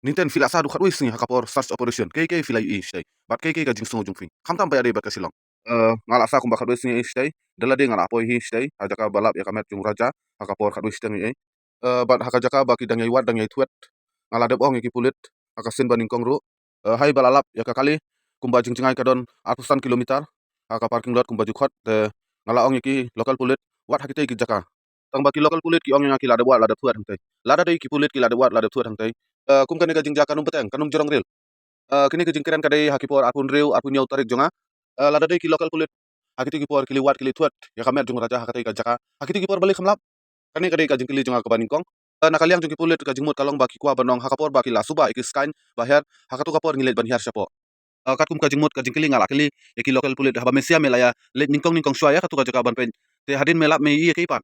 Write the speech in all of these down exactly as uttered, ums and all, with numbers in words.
Mynta phi la sah haduh khatwei sngi ha ka por search operation. Kaei kaei phi la ïohi shatei? Bad kaei kaei ka jingsngew jong phi? Khamtam ba ïadei bad ka Shillong. Eh, nga la sah kumba khatwei sngi shatei. Da lade nga la poi hi shatei ha jaka ba lap ïa ka met jong u Raja ha ka por khatwei shiteng hi. Eh, bad ha ka jaka ba ki dang ïai wad dang ïai thwet, nga la dep ong ïa ki pulit ha ka sien ba nyngkong ruh, eh, haba la lap ïa ka kali kumba jingjngai ka don arphew san kilometer ha ka parking lot kumba ju khot, te nga la ong ïa ki local pulit, wat ha kitei ki jaka. Tang ba ki local pulit ki ong ïa nga ki la dep wad la dep thwet hangtei. Lada dei ki pulit ki la dep wad la dep thwet hangtei, eh, kum kane ka jingjia kan ym bteng, kan ym jrong ril. Eh, kine ki jingkren ka dei ha ki por arphew hynriew arphew hynñiew tarik jong nga. Eh, lada dei ki local pulit ha kitei ki por ki leit wad ki leit thwet ïa ka met jong u Raja ha katei ka jaka, ha kitei ki por balei khlem lap? Kane ka dei ka jingkylli jong nga kaba nyngkong. Eh, na ka liang jong ki pulit ka jingmut ka long ba ki kwah ban ong ha ka por ba ki la suba ïa ki skyne ba hiar, ha katu ka por ngi leit ban hiar shapoh. Eh, katkum ka jingmut ka jingkylli nga la kylli ïa ki local pulit, haba me sha me la ïa leit nyngkong nyngkong shuwa ïa katu ka jaka ban peit, te hadien me lap me ïohi ïa kaei pat?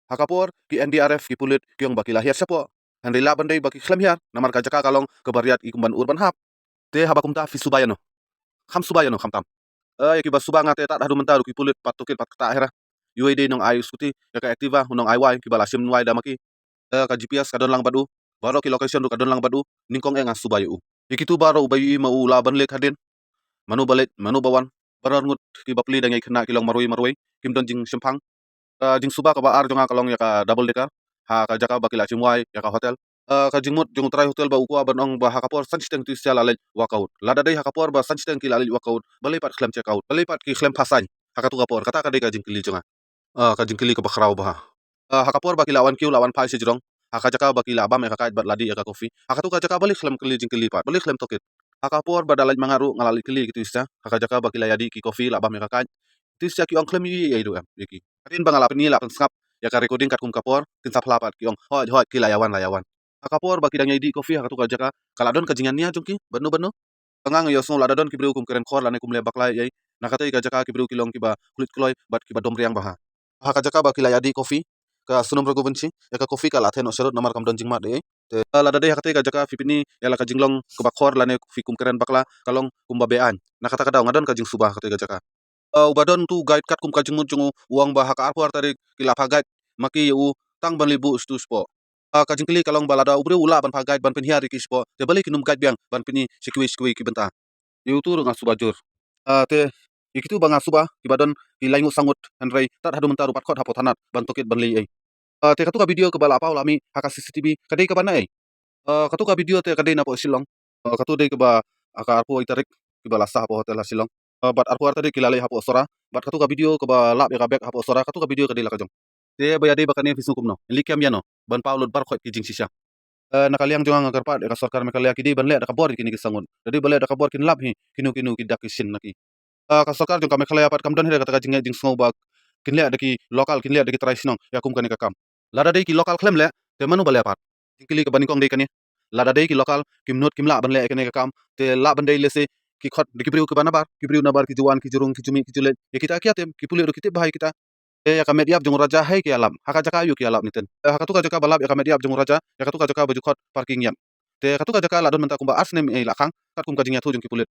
Ha ka por ki N D R F ki pulit ki ong ba ki la hiar shapoh. Hynrei lah ban dei ba ki khlem hiar namar ka jaka ka long kaba riat, ki kum ban ur ban hap. Te haba kumta phi suba ïano? Kham suba ïano khamtam? Eh, ïa kiba suba nga te tad haduh mynta ruh ki pulit pat tohkit pat ktah hi ra. Uwei dei nongai u scooty, ïa ka Activa u nongai wai, kiba la shim wai da ma ki. Eh, ka G P S ka don lang bad u, baroh ki location ruh ka don lang bad u. Nyngkong eh nga suba ïa u. Ïa kitu baroh, uba ïohi ma u lah ban leit hadien, mano ba leit mano ba wan. Baroh ngut kiba plie dang ïai khynnah ki long marwei marwei, kim don jingshemphang. Ka jingsuba kaba ar jong nga ka long ïa ka double decker ha ka jaka ba ki la shim wai ïa ka hotel. Eh, ka jingmut jong u trai hotel ba u kwah ban ong ba ha ka por san shiteng tu sha la leit workout. Lada dei ha ka por ba san shiteng ki la leit workout, balei pat khlem check out? Balei pat ki khlem phasaiñ ha katu ka por? Kata ka dei ka jingkylli jong nga. Eh, ka jingkylli kaba khraw bha. Eh, ha ka por ba ki la wan kiew la wan phai shajrong ha ka jaka ba ki la bam ïa ka kait bad la dih ïa ka coffee, ha katu ka jaka balei khlem kylli jingkylli pat? Balei khlem tohkit? Ha ka por ba da leit ma nga ruh nga la leit kylli ïa ki tu sha ha ka jaka ba ki la ïa dih ki coffee la bam ïa ka kait. Tu sha ki ong khlem ïohi ei ruh em ïa ki. Hadien ba nga la pyni la pynsngap ïa ka recording katkum ka por, kin sa phla pat ki ong, hooid hooid ki la ïa wan, la ïa wan. Ha ka por ba ki dang ïa dih coffee ha katu ka jaka, ka la don ka jingïania jong ki bad no bad no. Nga nga ïohsngew lada don ki briew kum kren khor lane kum leh bakla ei ei, na katei ka jaka ki briew ki long kiba khlem kloi bad kiba dom riang bha. Ha ka jaka ba ki la ïa dih coffee, ka Sonam Raghuvanshi, ïa ka coffee ka la theh noh sharud namar kam don jingmad ei ei. Te lada dei ha katei ka jaka phi pyni ïa la ka jinglong kaba khor lane phi kum kren bakla, ka long kumba beaiñ. Na kata ka daw nga don ka jingsuba ha katei ka jaka. Eh, uba don tu guide katkum ka jingmut jong u, u ong ba ha ka arphew ar tarik ki la phah guide ma ki ïa u tang ban leit buh shatu shapoh. Eh, ka jingkylli ka long ba lada u briew u lah ban phah guide ban pynhiar ïa ki shapoh, te balei kin ym guide biang ban pyni sha kiwei sha kiwei ki bynta? Ïa utu ruh nga suba jur. Eh, te ïa kitu ba nga suba kiba don ki laingut sangut, hynrei tad haduh mynta ruh pat khot hapoh thanat ban tohkit ban leit ei. Eh, te katu ka video kaba la paw la mih ha ka C C T V ka dei kaba na ei? Eh, katu ka video te ka dei napoh Shillong. Eh, katu dei kaba ha ka arphew tarik kiba la sah hapoh hotel ha Shillong. Eh, bad arphew ar tarik ki la leit hapoh Sora. Bad katu ka video kaba lap ïa ka bag hapoh Sora, katu ka video ka dei la ka jong. Te ba ïadei bad kane phi sngew kumno? Leit kem ïano ban paw lut baroh khoit ki jingshisha. Eh, na ka liang jong nga nga kyrpad ïa ka sorkar Meghalaya ki dei ban leh da ka bor ïa kine ki sangut. Da dei ban leh da ka bor kin lap hi kino kino ki dak ki shin na ki. Eh, ka sorkar jong ka Meghalaya pat kam don hi da kata ka jingngeit jingsngew ba kin leh da ki local, kin leh da ki trai shnong ïa kum kane ka kam. Lada dei ki local khlem leh, te mano ba leh pat? Jingkylli kaba nyngkong dei kane. Lada dei ki local kim nud kim lah ban leh ïa kane ka kam, te lah ban dei lehse ki khot da ki briew kiba nabar, ki briew nabar, ki ju wan, ki ju rung, ki ju mih, ki ju leit. Ïa kita ki ïa tip, ki pulit ruh ki tip bha ïa kita. Te ïa ka met ïap jong u Raja hi ki ïa lap, ha ka jaka aiu ki ïa lap, Niten? Eh, ha katu ka jaka ba lap ïa ka met ïap jong u Raja, ïa katu ka jaka ba ju khot parking yard. Te katu ka jaka la don mynta kumba ar snem ei la khang katkum ka jingïathuh jong ki pulit.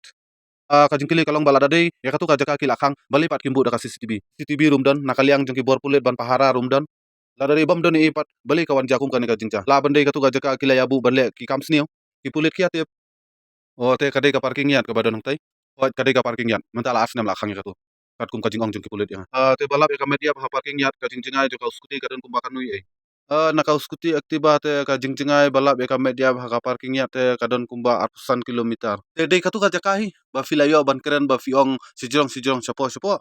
Ah, ka jingkylli ka long ba lada dei ïa katu ka jaka ki la khang, balei pat kim buh da ka C C T V? C C T V ruh ym don, na ka liang jong ki bor pulit ban pahara ruh ym don. Lada dei bym don ei pat, balei ka wan jia kum kane ka jingjia? Lah ban dei katu ka jaka ki la ïa buh ban leh ki kam sniew, ki pulit ki ïa tip. Oh, te ka dei ka parking yard kaba don hangtei. Oh, ka dei ka parking yard. Mynta la ar snem la khang ïa katu, katkum ka jingong jong ki pulit ïa nga. Ah, te ba lap ïa ka met ïap ha parking yard, ka jingjngai jong ka u scooty ka don kumba kano ei? Ah, na ka u scooty Activa te ka jingjngai ba lap ïa ka met ïap ha ka parking yard te ka don kumba arphew san kilometer. Te dei katu ka jaka hi ba phi la ïoh ban kren ba phi ong shajrong shajrong, shapoh shapoh.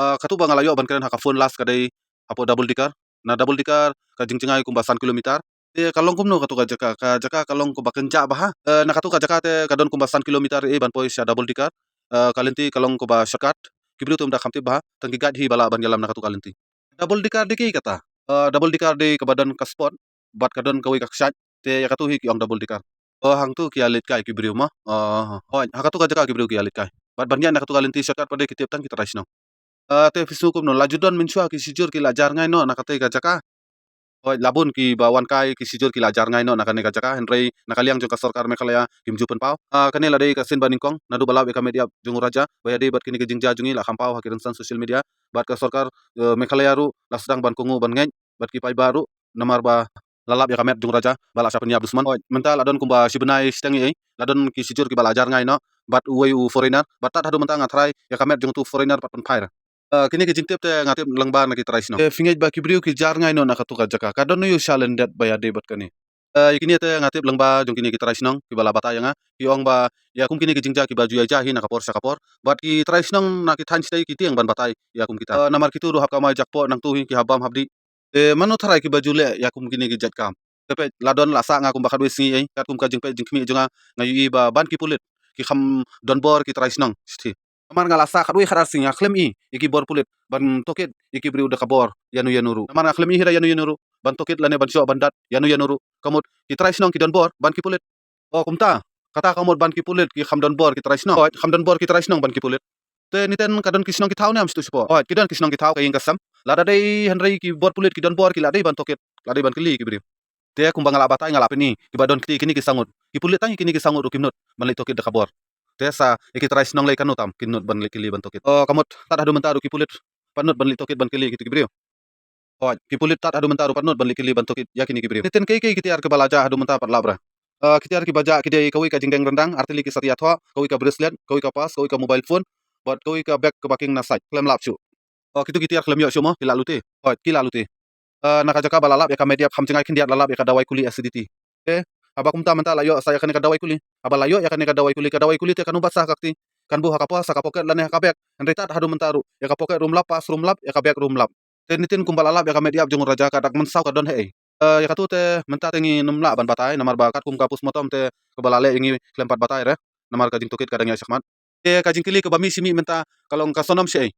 Ah, katu ba nga la ïoh ban kren ha ka phone last ka dei hapoh Double Decker. Na Double Decker ka jingjngai kumba san kilometer. Te ka long kumno katu ka jaka? Ka jaka ka long kumba kynjah bha. Eh, na katu ka jaka te ka don kumba san kilometer ei ban poi sha Double Decker. Eh, ka lynti ka long kumba shortcut. Ki briew te ym da kham tip bha, tang ki guide hi ba lah ban ïalam na katu ka lynti. Double Decker dei kaei kata? Eh, Double Decker dei kaba don ka spot bad ka don kawei ka kshaid. Te ïa katu hi ki ong Double Decker. Oh, hangtu ki ïa leit kai ki briew mo. Oh, hooid, ha katu ka jaka ki briew ki ïa leit kai. Bad ban ïaid na katu ka lynti shortcut pat dei ki tip tang ki trai shnong. Ah, te phi sngew kumno, la ju don mynshuwa ki shijur ki la jar ngai noh na katei ka jaka? Hooid, la bun kiba wan kai ki shijur ki la jar ngai noh na kane ka jaka, hynrei na ka liang jong ka sorkar Meghalaya kim ju pynpaw. Ah, kane la dei ka sien ba nyngkong naduh ba lap ïa ka met ïap jong u Raja ba ïadei bad kine ki jingjia jong ngi, la kham paw ha ki rynsan social media. Bad ka sorkar, eh, Meghalaya ruh la sdang ban kohnguh ban ngeit bad ki paidbah ruh, namar ba la lap ïa ka met jong u Raja ba la shah pynïap dusmon. Hooid, mynta la don kumba shi bnai shiteng ei, la don ki shijur kiba la jar ngai noh bad uwei u foreigner, bad tad haduh mynta nga tharai ïa ka met jong utu u foreigner pat pynphai. Eh, kine ki jingtip te nga tip lyngba na ki trai shnong. Te phi ngeit ba ki briew ki jar ngai noh na katu ka jaka, ka don aïu shalyndet ba ïadei bad kane? Eh, ïa kine te nga tip lyngba jong kine ki trai shnong kiba la batai ïa nga, ki ong ba ïa kum kine ki jingjia kiba ju ïa jia hi na ka por sha ka por, bad ki trai shnong na ki thaiñ shatei ki tieng ban batai ïa kum kita. Eh, namar kitu ruh hap kamai jakpoh nangtu hi ki hap bam hap dih. Te mano tharai kiba ju leh ïa kum kine ki jait kam? Te peit, la don la sah nga kumba khatwei sngi ei, katkum ka jingpeit jingkhmih jong nga, nga ïohi ba ban ki pulit ki kham don bor ki trai shnong shithi. Namar nga la sah khatwei khatar sngi nga khlem i ïa ki bor pulit ban tohkit ïa ki briew da ka bor ïano ïano ruh. Namar nga khlem i hi da ïano ïano ruh ban tohkit lane ban shoh ban dat ïano ïano ruh. Ka mut ki trai shnong ki don bor ban ki pulit. O kumta, kata ka mut ban ki pulit ki kham don bor ki trai shnong. Hooid, kham don bor ki trai shnong ban ki pulit. Te niten ka don ki shnong ki thaw ne em shatu shapoh? Hooid, ki don ki shnong ki thaw, ka ïing ka sem. Lada dei hynrei ki bor pulit ki don bor, ki la dei ban tohkit, la dei ban kylli ki briew. Te kumba nga la batai nga la pyni, kiba don kti kine ki saw ngut. Ki pulit tang kine ki saw ngut ruh kim nud ban leit tohkit da ka bor. Te sa ïa ki trai shnong lei kano tam kin nud ban leit kylli ban tohkit? O ka mut, tad haduh mynta ruh ki pulit pat nud ban leit tohkit ban kylli kito ki briew. Hooid, ki pulit tad haduh mynta ruh pat nud ban leit kylli ban tohkit ïa kine ki briew. Niten kaei kaei ki tiar kiba la jah haduh mynta pat lap re? Eh, ki tiar kiba jah ki dei kawei ka jingdeng ryndang, artylli ki satia thoh, kawei ka bracelet, kawei ka purse, kawei ka mobile phone, bad kawei ka bag kaba king na sait, khlem lap shuh. O, kito ki tiar khlem ïoh shuh mo, ki la lute. Hooid, ki la lute. Eh, na ka jaka ba la lap ïa ka met ïap, kham jngai khyndiat la lap ïa ka dawai kuli acidity. Te haba kumta mynta la ïoh sa ïa kane ka dawai kuli. Haba la ïoh ïa kane ka dawai kuli, ka dawai kuli te kan ym bat sa ha ka kti, kan buh ha ka purse, ha ka pocket lane ha ka bag. Hynrei tad haduh mynta ruh ïa ka pocket ruh ym lap, purse ruh ym lap, ïa ka bag ruh ym lap. Te niten kumba la lap ïa ka met ïap jong u Raja, ka dak mynsaw ka don haei? Eh, ïa katu te mynta te ngin ym lah ban batai, namar ba katkum ka postmortem te kaba la leh ïa ngi khlem pat batai re, namar ka jingtohkit ka dang ïaid shakhmat. Te ka jingkylli kaba mih shi mih mynta ka long ka Sonom shaei?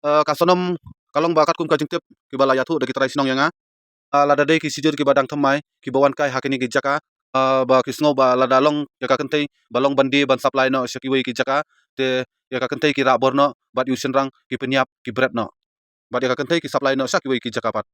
Eh, ka Sonom ka long ba katkum ka jingtip kiba la ïathuh da ki trai shnong ïa nga, eh, lada dei ki shijur kiba dang thymmai kiba wan kai ha kine ki jaka, eh, ba ki sngew ba lada long ïa ka kynthei ba long ban die ban supply noh sha kiwei ki jaka, te ïa ka kynthei ki rah bor noh bad ïa u shynrang ki pynïap ki bret noh. Bad ïa ka kynthei ki supply noh sha kiwei ki jaka pat.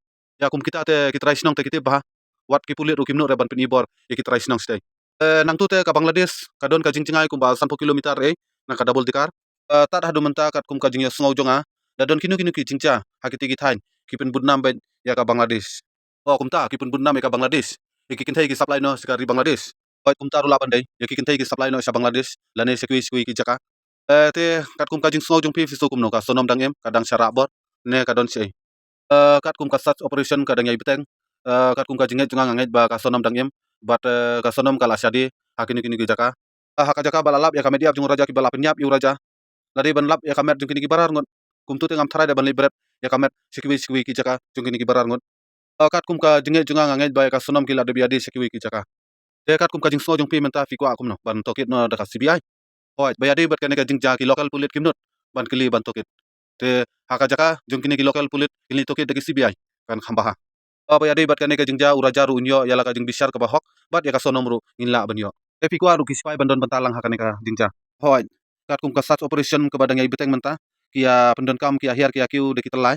Ïa kum kita te ki trai shnong te ki tip bha. Wat ki pulit ruh kim nud re ban pyni bor ïa ki trai shnong shatei. Eh, nangtu te ka Bangladesh ka don ka jingjngai kumba sanphew kilometer ei na ka double decker. Eh, tad haduh mynta katkum ka jingïasngew jong nga, da don kino kino ki jingjia ha kiti ki thaiñ ki pynbudnam beit ïa ka Bangladesh. O kumta, ki pynbudnam ïa ka Bangladesh, ïa ki kynthei ki supply noh sha ka ri Bangladesh. Hooid, kumta ruh lah ban dei, ïa ki kynthei ki supply noh sha Bangladesh lane sha kiwei sha kiwei ki jaka. Eh, te katkum ka jingsngew jong phi, phi sngew kumno, ka Sonom dang im, ka dang shah rah bor ne ka don shaei? Eh, katkum ka search operation ka dang ïai bteng, eh, katkum ka jingngeit jong nga, nga ngeit ba ka Sonom dang im, bad, eh, ka Sonom ka la shah die ha kino kino ki jaka. Eh, ha ka jaka ba la lap ïa ka met ïap jong u Raja, kiba la pynïap ïa u Raja, la dei ban lap ïa ka met jong kine kiba rar ngut. Kumtu te ngam tharai da ban leit bret ïa ka met sha kiwei sha kiwei ki jaka jong kine kiba rar ngut. Eh, katkum ka jingngeit jong nga, nga ngeit ba ïa ka Sonom ki la dep ïa die sha kiwei ki jaka. Te katkum ka jingsngew jong phi mynta, phi kwah kumno, ban tohkit noh da ka C B I? Hooid, ba ïadei bad kane ka jingjia ki local pulit kim nud ban kylli ban tohkit. Te ha ka jaka jong kine ki local pulit kin leit tohkit da ki C B I, kan kham bha. Ba ïadei bad kane ka jingjia u Raja ruh un ïoh ïa la ka jingbishar kaba hok, bad ïa ka Sonom ruh ngin lah ban ïoh. Te phi kwah ruh ki sipai ban don bynta lang ha kane ka jingjia? Hooid, katkum ka search operation kaba dang ïai bteng mynta, ki ïa pyndonkam, ki ïa hiar, ki ïa kiew da ki tyllai.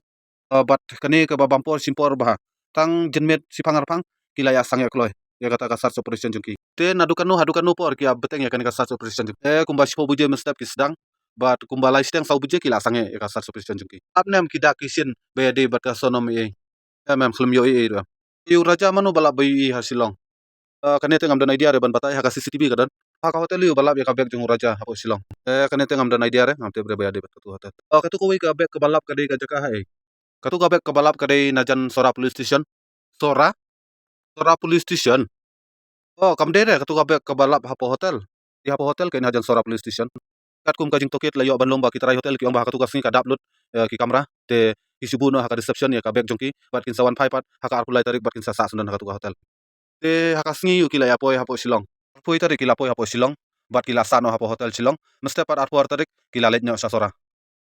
Eh, bad kane kaba bam por shim por bha. Tang janmiet shiphang arphang ki la ïa sangeh kloi ïa kata ka search operation jong ki. Te naduh kano haduh kano por ki ïa bteng ïa kane ka search operation jong ki? Eh, kumba shiphew baje mynstep ki sdang, bad kumba lai shiteng saw baje ki la sangeh ïa ka search operation jong ki. Ap ne em ki dak ki shin ba ïadei bad ka Sonom ei? Em, em, khlem ïohi ei ruh. Ïa u Raja mano ba lap ba ïohi ha Shillong? Eh, kane te ngam don idea re ban batai, ha ka C C T V ka don. Ha ka hotel ïa u ba lap ïa ka bag jong u Raja hapoh Shillong. Eh, kane te ngam don idea re, ngam tip re ba ïadei bad katu hotel. Eh, katu kawei ka bag kaba lap ka dei ka jaka haei? Katu ka bag kaba lap ka dei na jan Sohra Police Station. Sohra? Sohra Police Station. Oh, kam dei re, katu ka bag kaba lap hapoh hotel. Ïa hapoh hotel kein hajan Sohra Police Station. Katkum ka jingtohkit la ïoh ban lum ba ki trai hotel ki ong ba ha katu ka sngi ka dap lut, eh, ki kamra. Te ki shu buh noh ha ka reception ïa ka bag jong ki, bad kin sa wan phai pat ha ka arphew lai tarik bad kin sa sah syndon ha katu ka hotel. Te ha ka sngi ïa u ki la ïa poi hapoh Shillong. Arphew tarik ki la poi hapoh Shillong, bad ki la sah noh hapoh hotel Shillong. Mynstep pat arphew ar tarik ki la leit noh sha Sohra.